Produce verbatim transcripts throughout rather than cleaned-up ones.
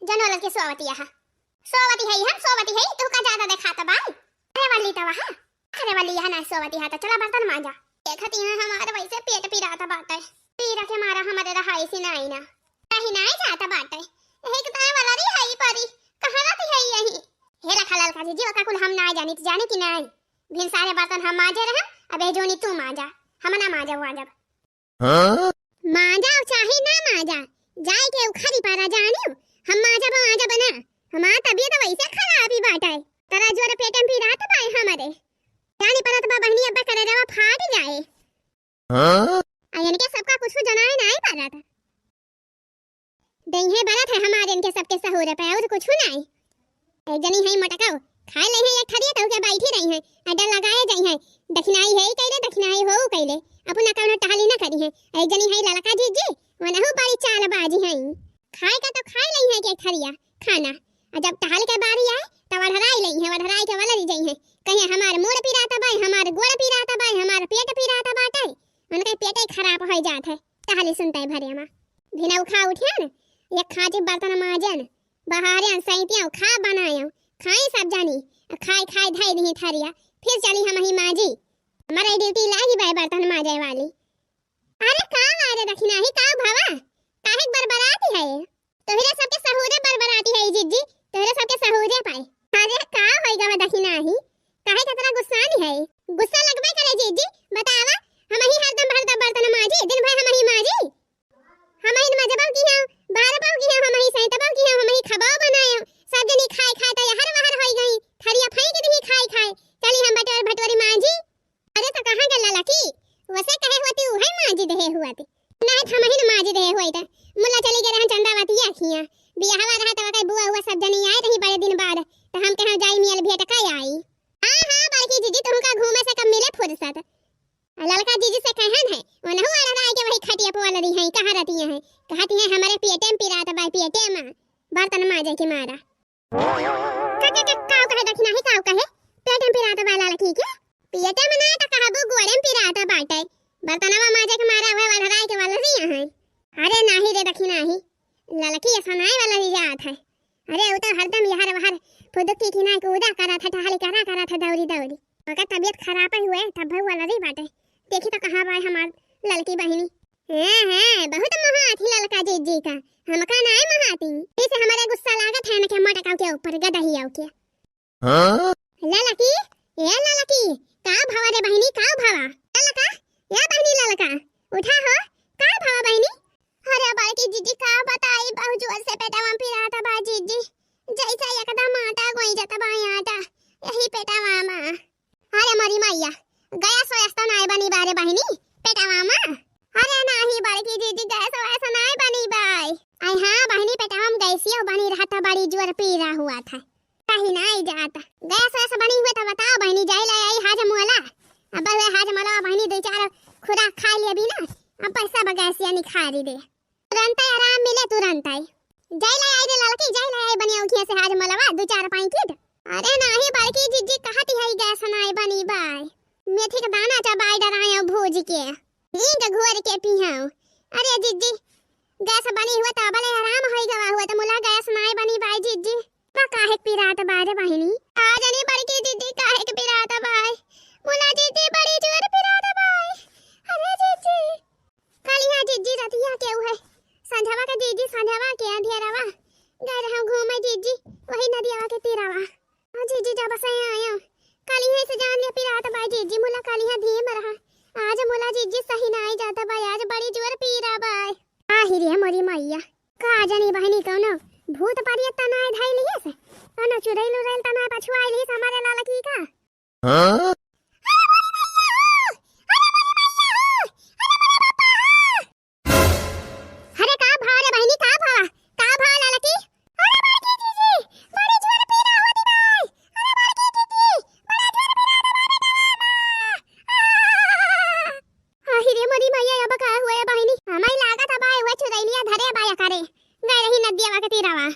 जनो ललकी सोवती है। सोवती है हम, सोवती है, तू का ज्यादा देखात बा? अरे वाली तवा है। अरे वाली यह ना सोवती है, तो चला बर्तन मांजा। देखत यहाँ हमारे वैसे पेट पिरात बाटे। पीरा के मारा हमारे रहाई सी नाई ना। कहीं नाई जात बाटे। यही तो वाला रही है परी। कहाँ रहती है यही? हे लखा ललका जी, जी ओका कुल हम नाई जानी, जानी कि नाई? भिनसारे बर्तन हम मांजे रहे, अब ए जोनी तू मांजा। हम ना मांजा वांजा। हाँ? मांजा चाहे ना मांजा, जाए के उखरी पारा जानियो, हम मांजा मांजा बना। हमार तबीयत वैसे खराब ही बाटे, तरा जोर पेट में पिरात बाय हमारे। जानी परत बा बहनी, अब करेजवा फाट जाए। हाँ? आ इनके सबका कुछ जनाए नाई परत। दइहे बरत है हमारे इनके सबके सहूर पे, और कुछ नाई। एक जनी है मोटकाऊ, खाए ले है एक थरिया, तो के बैठी रही है, अड्डा लगाए जाई है। दखिनाई है कैले, दखिनाई हो कैले, अपना कौनो टहली ना करी है। एक जनी है ललका जीजी, वनहु बड़ी चालबाजी है। खाए का तो खाए ले है के थरिया खाना, आ जब टहल के बारी आए, तब वढ़राई ले है, वढ़राई के वाला जाई है। कहे हमार मूड़ पिरात बाय, हमार गोड़ पिरात बाय, हमार पेट पिरात बाटे। उनके पेटे खराब हो जात है, टहली सुनते भरे मा। भिनऊ खा उठियन, एक खांची बर्तन मांजन, बहारियन सैतियन खा बनायन, खाई सब जानी, खाई खाई धई दिही थरिया, फिर चली हम ही मांजी। हमारे ड्यूटी लागी बाय बर्तन मांजे वाली। अरे का मारे दखिनाही, का भवा? काहे बरबराती है? तोहरे सबके सहूरे बरबराती है जीजी, तोहरे सबके सहूरे पाए। अरे का होई गवा दखिनाही? काहे कतरा गुस्सानी है? गुस्सा लगबे करे जीजी, बतावा, हम ही हरदम हरदम बर्तन मांजी, दिन भर हम ही मांजी। हम ही मजबो की हम, बारबो की हम, हम ही सैतबो की हम, हम ही खबो बनाए। सब जनी खाए खाए तो यहर वहर होई गई, थरिया फेंक दी खाए खाए। चली हम बटोर भटोरी मांजी। अरे तो कहाँ गल ललकी? वसे कहे हुआ ती उहे मांजी देहे हुआ ती। नहीं हम ही मांजी देहे हुआ ती। मुला चली गए रहन चंदावतिया खिया। बियाहवा रहा तो कई बुआ हुआ सब जनी आए रही बड़े दिन बाद। तो हम कहे जाई मियल भेंट का आई। हाँ, हाँ, बड़की जीजी तुमका घूमे से कब मिले फुर्सत। आ ललका जीजी से कहन है, उनहु अड़राई के वही खटिया पोल रही हैं, कहाँ रहती हैं? कहती हैं हमारे पेटे में पिरात बाय पेटे में। बर्तन मांजे के मारा। का, का, का, काव कहे दखिनाही, काव कहे? पेट में पिरात बा ललकी के? पेटे में ना त कहबू गोड़े में पिरात बाटे। बर्तनवा मांजे के मारा हुए वढ़राई के वाला रिया है। अरे नाही रे दखिनाही, ललकी असनाए वाला रिया आत है। अरे उ तो हरदम यहर वहर फुदुकी की ना कूदा करत है, टहली करा करत है दौरी दौरी। ओकर तबीयत खराब ही हुए तब वाला री बाटे। देखी तो कहाँ बाय हमार ललकी बहिनी। हैं, हैं, बहुत महाती ललका जीजी का, हमका नाय महाती। इसे हमारे गुस्सा लागत है इनके मोटकाऊ के ऊपर, गदहियाऊ के। हाँ? ललकी, ए ललकी, का भवा रे बहिनी, का भवा? ललका, ए बहिनी ललका, उठा हो, का भवा बहिनी? अरे बड़की जीजी का बताई, बहुत जोर से पेटवा में पिरात बा जीजी, जैसे एकदम आटा गोई जात बा आटा, यही पेटवा में। अरे मोरी मैया, गैस वैस तो नाय बनी बारे बहिनी, पेटवा मा? अरे नाही बड़की जीजी, गैस वैस नाय बनी बाय। आई हाँ बहिनी, पेटवा मा गैसियो बनी रहत, बड़ी जोर पीरा हुआ था, कहीं नाय जात। गैस वैस बनी हुए तो बताओ बहिनी, जाई ले आई हाजमोला। अब वह हाजमोला बहिनी दो चार खुराक खा ले भी ना, अब पैसा बगैसिया निखारी दे। तुरंतै आराम मिले, तुरंतै। जाई लाई आई रे ललकी, जाई लाई आई बनिया उखिया से हाजमोलवा, दो चार पैकेट। अरे नाही बड़की जीजी, कहती है गैस नाय बनी बाय। मेथी के दाना चबाई डरायो भूज के, हींग घोर के पियाओ। अरे जीजी, गैस बनी हुआ तो अबले आराम होई गवा हुआ तो मुला गैस नाय बनी बाय जीजी। बा काहे के पिरात बा रे बहिनी? का जानी बड़की जीजी काहे के पिरात बाय। मुला जीजी बड़ी जोर पिरात बाय। अरे जीजी। कलिहा जीजी रतिया के उहे संझवा के जीजी, संझवा के अंधेरवा गए रहा घूमे जीजी, वही नदियावा के तीरवा। हाँ जीजी, जब से आया कलिहा से जान ले पिरात बा जीजी, मुला कलिहा धीम रहा। आज मुला जीजी सही नाई जात बा, आज बड़ी जोर पीरा बाय। आही रे मोरी मैया, का जानी बहिनी कौनो भूत परियत त नाय धइली है से, कौनो चुड़ैल उड़ैल त नाय पछुआइली है हमारे ललकी का। हाँ? अरे मोरी मैया हो! अरे मोरी मैया हो! अरे मोरे बापा हो! अरे का भवा रे बहिनी, का भवा? का भवा ललकी? अरे बड़की जीजी, बड़ी जोर पीरा होती बाय। अरे बड़की जीजी, बड़ा जोर पीरा होती बाय बेटवा मा। आह! आही रे मोरी मैया, अब का हुए बहिनी? हमारी लागत अब आए हुए चुदैलिया धरे बाया करे। गए रही नदियावा के तीरावा।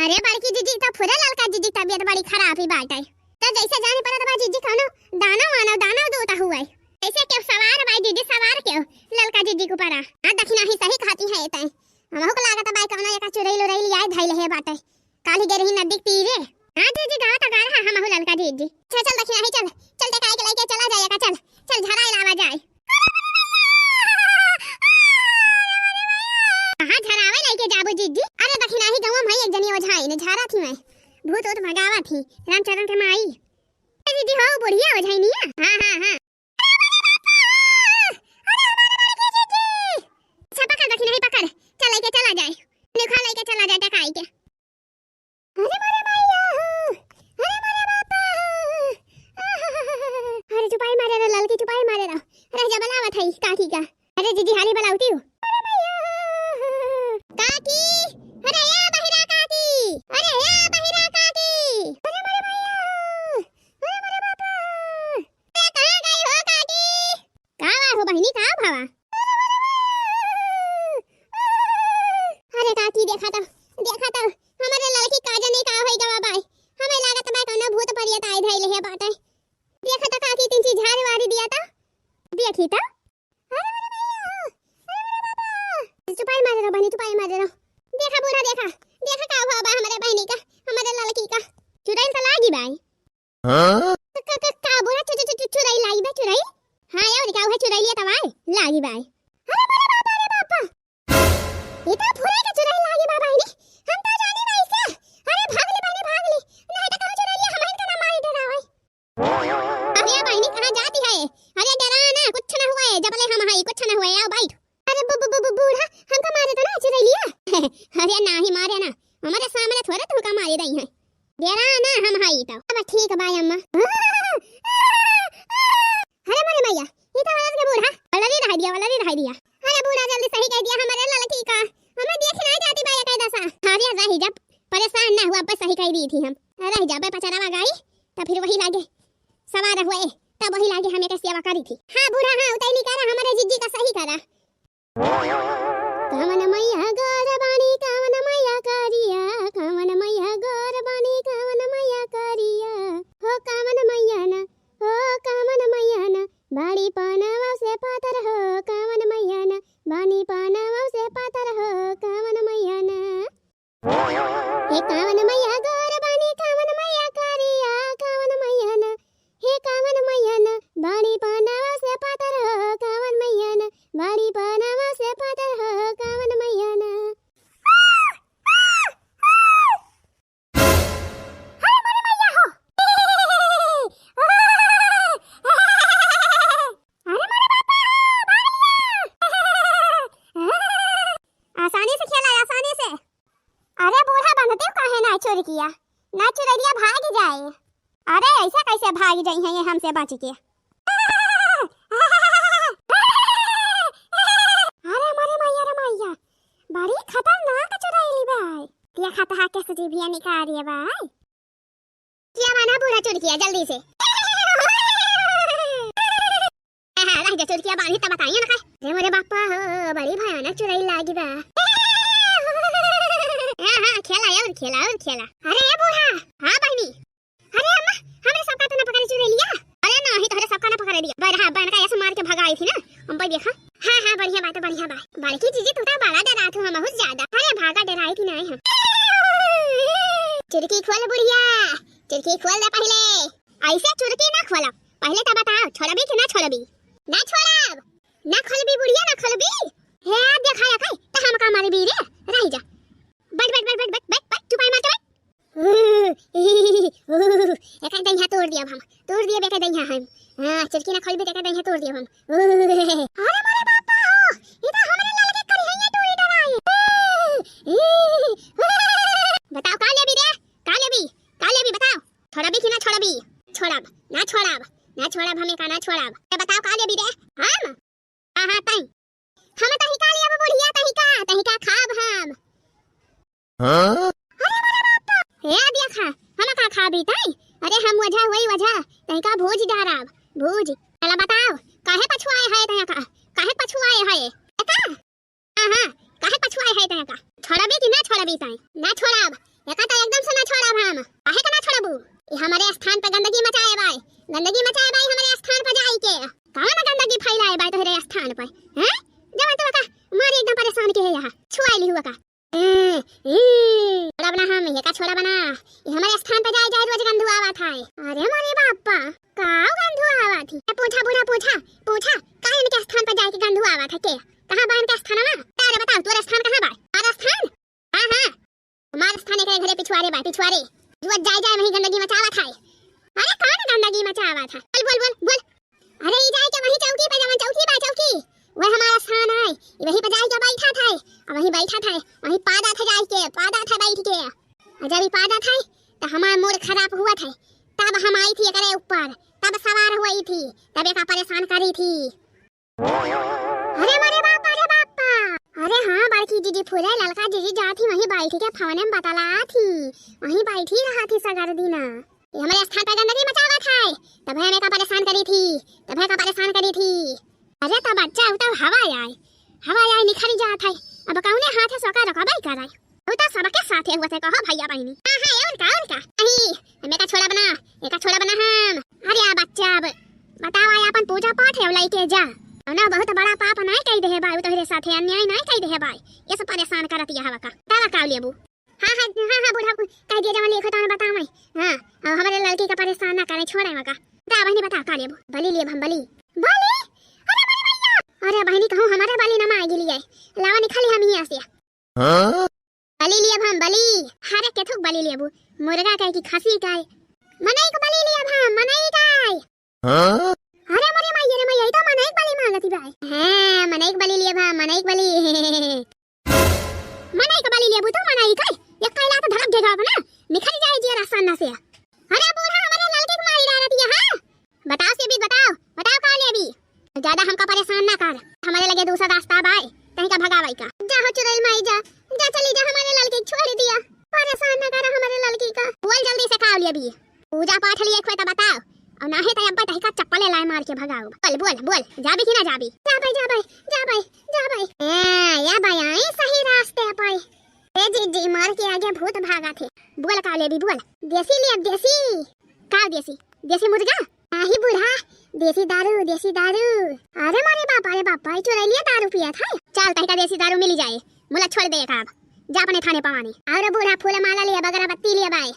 अरे बड़की जिज्जी, तो फुरे ललका जिज्जी तबियत बड़ी खराब ही बाटे। तो जैसे जाने पड़त बा जिज्जी कौनो दानव वानव, दानव दूत हुए। जैसे केहू सवार बा जिज्जी, सवार केहू ललका जिज्जी के ऊपर। हाँ, दखिनही सही कहती है तै। हमहू को लागत बा कौनो एका चुरैल उरैल आए धैले है बाटे। काल्हि गए रही नदी के तीरे। हाँ जिज्जी, गावत गा रहा हमहू ललका जिज्जी। चल, चल दखिनही, चल, चल टेकाई के लेके चला जाए का, चल, चल झराए लावा जाए। कहाँ झरावे लेके जाबू जिज्जी? अरे दखिनही गाँव में एक जनी ओझाई ने झारा थी मैं, भूत ऊत भगावा थी, रामचरण के माई। ए जिज्जी हो, बुढ़िया ओझाई निया। हाँ, हाँ, हाँ। अच्छा पकड़ दखिनही, पकड़, चल लेके चला जाए, निखा लेके चला जाए टेकाई के। अरे मोरे मैया हो, अरे मोरे बापा हो, अरे चुपाई मारे रहो ललकी, चुपाई मारे रहो। रह जा, बलावत है काकी का। अरे जिज्जी हाली बलावती हूँ। अरे मैया हो, काकी, अरे ए बहिरा काकी, अरे ए बहिरा काकी। अरे मोरे मैया हो, अरे मोरे बापा हो। अरे कहाँ गई हो काकी? का बा हो बहिनी, का भावा? अरे काकी, देखा तो, देखा तो, हमरे ललकी का जने का होई गवा बाय। हमें लागत बा कौनो भूत परियत आए धइले है बाटे। देखा तो काकी, तीन चीज झाड़ी वाड़ी दिया तो। देखी तो। अरे मोरे मैया, अरे मोरे बाबा। चुपाई मारे रहो बहिनी, चुपाई मारे रहो। देखा बूढ़ा, देखा, देखा का हुआ बा हमरे बहिनी का, हमरे ललकी का। चुड़ैल तो लागी बाय। हाँ? क-, क-, क-, का बोला? चु-, चु-, चु-, चु-, चुरैल लाई बा, चुरैल? हाँ, और का, उहे चुरैलिया तवाय लागी बाय। अरे मोरे बाप, अरे बाप। ई तो फुरे के चुरैल लागी बा बहिनी। हम तो जानी ना इसे। अरे भाग ले बहिनी, भाग ले। नहीं तो कहूँ चुरैलिया हमहिन के ना मारी डरावे। अरे बहिनी, कहाँ जाती है? अरे डरा ना, कुछ ना हुआ है। जबले हम है, कुछ ना हुआ है। आओ बैठ। अरे बु-, बु-, बु-, बु-, बूढ़ा, हमका मारे तो ना चुरैलिया? अरे नाही मारे ना, हमरे सामने थोड़े तुमका मारे दई है। डेरा ना, हम हई तो। अब ठीक बा अम्मा। अरे मोरे मैया, ई तो वाला के बूढ़ा, वाला रे रह दिया, वाला रे रह दिया। अरे बूढ़ा जल्दी सही कह दिया हमरे ललकी का, हमें देख ना जाती बा ये कैदा सा। अरे रह जा, परेशान ना हुआ, बस सही कह दी थी हम। रह जा बे पचरावा गाई, तो फिर वही लागे सवार हुए, तब वही लागे हमें के सेवा करी थी। हाँ बूढ़ा, हाँ उतैली करा, हमारे जिज्जी का सही करा। कवन मैया गोर बानी, कवन मैया करिया, कवन मैया गोर बानी, कवन मैया करिया। हो कवन मैया ना, हो कवन मैया ना, बाड़ी पनवा से पातर हो, कवन मैया ना, बानी पनवा से पातर हो, कवन मैया ना। हे कावन मैया गोर बानी, कावन मैया करिया, कावन मैया ना। हे कावन मैया ना, बाड़ी पनवा से पातर हो, कावन मैया ना, बाड़ी पनवा से पातर हो, कावन मैया ना। अरे मोरे मैया हो। अरे मोरे बापा, बावरिया। आसानी से खेला, आसानी से। अरे बूढ़ा, बनते काहे ना चुरकिया? ना चुरैलिया भाग जाए। अरे ऐसे कैसे भाग जाई हैं ये हमसे बच के? अरे मोरे मैया रे मैया, बड़ी खतरनाक चुरैली बा। देखा तो कैसे जीभिया निकाल रही है बा। क्या माना बूढ़ा चुरकिया, जल्दी से। हाँ, हाँ, रह जा चुरकिया, बांधी तब बताइए ना का। रे मोरे बापा हो, बड़ी भयानक चुरैल लागी बा। हाँ, हाँ, खेला और खेला और खेला। अरे ए बूढ़ा। हाँ बहिनी। अरे अम्मा, हमरे सबका तो ना पकड़े चुरैलिया। अरे नाही, तोहरे सबका ना पकड़े दिया। बरहा बन का ऐसे मार के भगाई थी ना। हम भाई देखा। हाँ, हाँ, बढ़िया बात है, बढ़िया बात। बड़की जीजी, तू तो बड़ा डरात हो, हम बहुत ज्यादा। अरे भागा, डराई थी ना हम। चुरकी खोल बुढ़िया, चुरकी खोल दे पहले। ऐसे चुरकी ना खोलब। पहले तो बताओ, छोड़बी कि ना छोड़बी? ना छोड़ब। ना खोलबी बुढ़िया, ना खोलबी। हे, देखा या कई, त हम का मारबी रे? रह जा। बैठ, बैठ, बैठ, चुपाई मार के बैठ। एक दहिया तोड़ दिया हम, तोड़ दिया बेटा दहिया हम। हाँ, चुरकी ना खोलबी, बेटा दहिया तोड़ दिया हम। अरे मोरे बापा हो, ये तो हमरे लाल के करिहैया टूरी डराए। बताओ का लेबी रे? का लेबी? का लेबी बताओ? छोड़बी कि ना छोड़बी? छोड़ब, ना छोड़ब, ना छोड़ब, हमें का ना छोड़ब। ए बताओ का लेबी रे? हम? हाँ, हाँ, तई। हम तही का लेब बुढ़िया, तही का, तही का खाब हम। हाँ? अरे मोरे बापा। हे देखा, हम का खाबी तई? अरे हम वजह होई वजह, तही का भूज डारब, भूज। चला बताओ, काहे पछुआए है तही का? काहे पछुआए है? का? हाँ, हाँ, काहे पछुआए है तय का? छोड़बी कि ना छोड़बी तय? ना छोड़ब, एका तो एकदम से ना छोड़ब हम। काहे का ना छोड़बू? ई हमरे स्थान पे गंदगी मचाए बाय, गंदगी मचाए बाय हमरे स्थान पे जाई के। कौन गंदगी फैलाए बाय तोहरे स्थान पे? हैं? जब तू का मारी एकदम परेशान के है यहाँ, छुआई ली हुआ का। ए, ई, छोड़ब ना हम, एका छोड़ब ना। ई हमरे स्थान पे जाए, जाए रोज गंधुआवत है। अरे मोरे बापा, का गंधुआवत है? ए, पूछा बूढ़ा, पूछा, पूछा, का इनके स्थान पे जाए के गंधुआवत है के? कहाँ बा इनके स्थानवा? अरे बताओ, तोरे स्थान कहाँ बा? हमार स्थान? हाँ, हाँ, हमार स्थान एकरे घरे पिछुआरे बा, पिछुआरे। रोज जाए, जाए वहीं गंदगी मचावत है। अरे कौन गंदगी मचावत है? बोल, बोल, बोल, बोल। अरे ई जाए के वही चौकी पे, जवन चौकी बा, चौकी, वह हमार स्थान है। ई वही पे जाए के बैठत है, और वही बैठत है, वही पादत है जाए के, पादत है बैठ के। और जब ई पादत है, तो हमार मूड खराब हुआ था, तब हम आई थी एकरे ऊपर, तब सवार हुई थी, तब एका परेशान करी थी। अरे मोरे बाप, अरे बापा। अरे हाँ, बड़की जीजी फुरे, ललका जीजी जात ही वहीं बैठ के फोन में बतला थी, वहीं बैठी रहा थी सगर दिना। ये हमरे स्थान पे गंदगी मचावत है, तब है एका परेशान करी थी, तब है एका परेशान करी थी। अरे तो बच्चा, उ तो हवा आए, हवा आए निखरी जात है। अब कौने हाथ है सोका रोकबे करे? उ तो सबके साथे हुआ थे, कहो भैया बहिनी। हाँ, हाँ, ए उनका, उनका। नहीं, हम एका छोड़ब ना, एका छोड़ब ना हम। अरे आ बच्चा, अब बताओ, आए अपन पूजा पाठ है लइके जा। ना बहुत बड़ा पाप नाय कई देहे बाय, उ तोहरे साथे अन्याय नाय कई देहे बाय। ये सब परेशान करत यह हवा का। तावा का लेबू? हाँ, हाँ, हाँ, हाँ, बूढ़ा, कह दिया जवन लिखो तवन बताओ मैं। हाँ, अब हमरे लड़की का परेशान ना करें, छोड़े वका। बता बहिनी, बता का लेबू? बली लेब हम, बली। बली? अरे बली भैया! अरे बहिनी, कहूँ हमरे बली ना मार गिली है। लावा निकाली हम यहाँ से। हाँ? बली लेब हम, बली। अरे केथुक बली लेबू? मुर्गा का है कि खसी का है? मनई का बली लेब हम, मनई का है। हाँ? अरे मोरे माई, अरे माई, ई तो मनई का बली मांगती बाय। हाँ, मनई का बली लेब हम, मनई का बली। मनई का बली लेबू तू, मनई का? एक कैला तो धड़क देगा अपना, निकल जाए जिया रास्ता ना से। अरे बूढ़ा, हमरे लड़के के मारी डालत है, हाँ? बताओ से भी बताओ, बताओ का लेबी? ज्यादा हमका परेशान ना कर, हमरे लगे दूसरा रास्ता बाय, कहीं का भगावाई का। जा हो चुड़ैल माई जा, जा चली जा, हमरे लड़के के छोड़ दिया, परेशान ना कर हमरे लड़के का। बोल जल्दी से का लेबी? पूजा पाठ लिए खोए तो बताओ, और नाहीं तो अब्बा तहिका चप्पले लाए मार के भगाओ। बोल, बोल, बोल, जाबी कि ना जाबी? जा भाई, जा भाई, जा भाई, जा भाई। ए, या भाई आई सही रास्ते पे। ए जीजी, मार के आगे भूत भागा थे। बोल का लेबी, बोल। देसी लेब, देसी। का देसी? देसी मुर्गा? नाही बूढ़ा, देसी दारू, देसी दारू। अरे मारे बाप, अरे बाप, ई चुरैलिया दारू पियत है। चल, तहिका देसी दारू मिली जाए, मुला छोड़ दे का अब। जा अपने थाने पवानी। और बूढ़ा फूल माला लेब, अगरबत्ती लेब आए।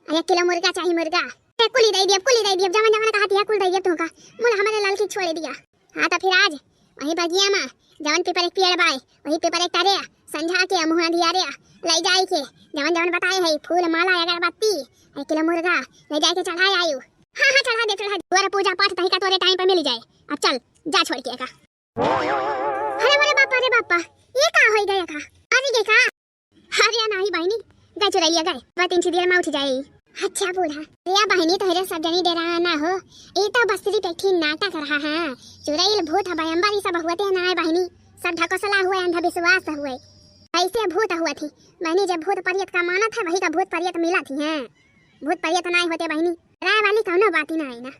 अरे किलो मुर्गा चाही, मुर्गा। ए, कुली दे दियब, कुली दे दियब, जवन जवन कहत है कुल दे दियब तुमका। मुला हमरे लड़की छोड़ दिया। हाँ तो फिर आज वही बगिया में जवन पीपर एक पेड़ बाय, वही पीपर एक तरे संझा के मुँह दिया रे, ले जाए के जवन जवन बताए है, फूल माला अगरबत्ती, एक किलो मुर्गा, ले जाए के चढ़ाए आयु। हाँ, हाँ, चढ़ा दे, चढ़ा दे। तोरे पूजा पाठ तहिका तोरे टाइम पे मिल जाए। अब चल, जा छोड़ के का। अरे मोरे बापा रे बापा, ये का होई गया का? अरे ये का? अरे नाही बहिनी, गए चुरैलिया गए, बस तीन देर में उठ जाए। अच्छा बूढ़ा, अरे बहिनी तोहरे सब जनी डेरा ना हो, ई तो बस सिर्फ एक ठे नाटक रहा है। चुरैल भूत है, बयम्बर ई सब हुए थे ना है बहिनी, सब ढकोसला हुए, अंधविश्वास हुए। ऐसे भूत हुए थे बहिनी, जब भूत परियत का मानत है वही का भूत परियत मिला थी हैं। भूत परियत ना होते बहिनी, राय वाली कौनो बात ही ना है ना।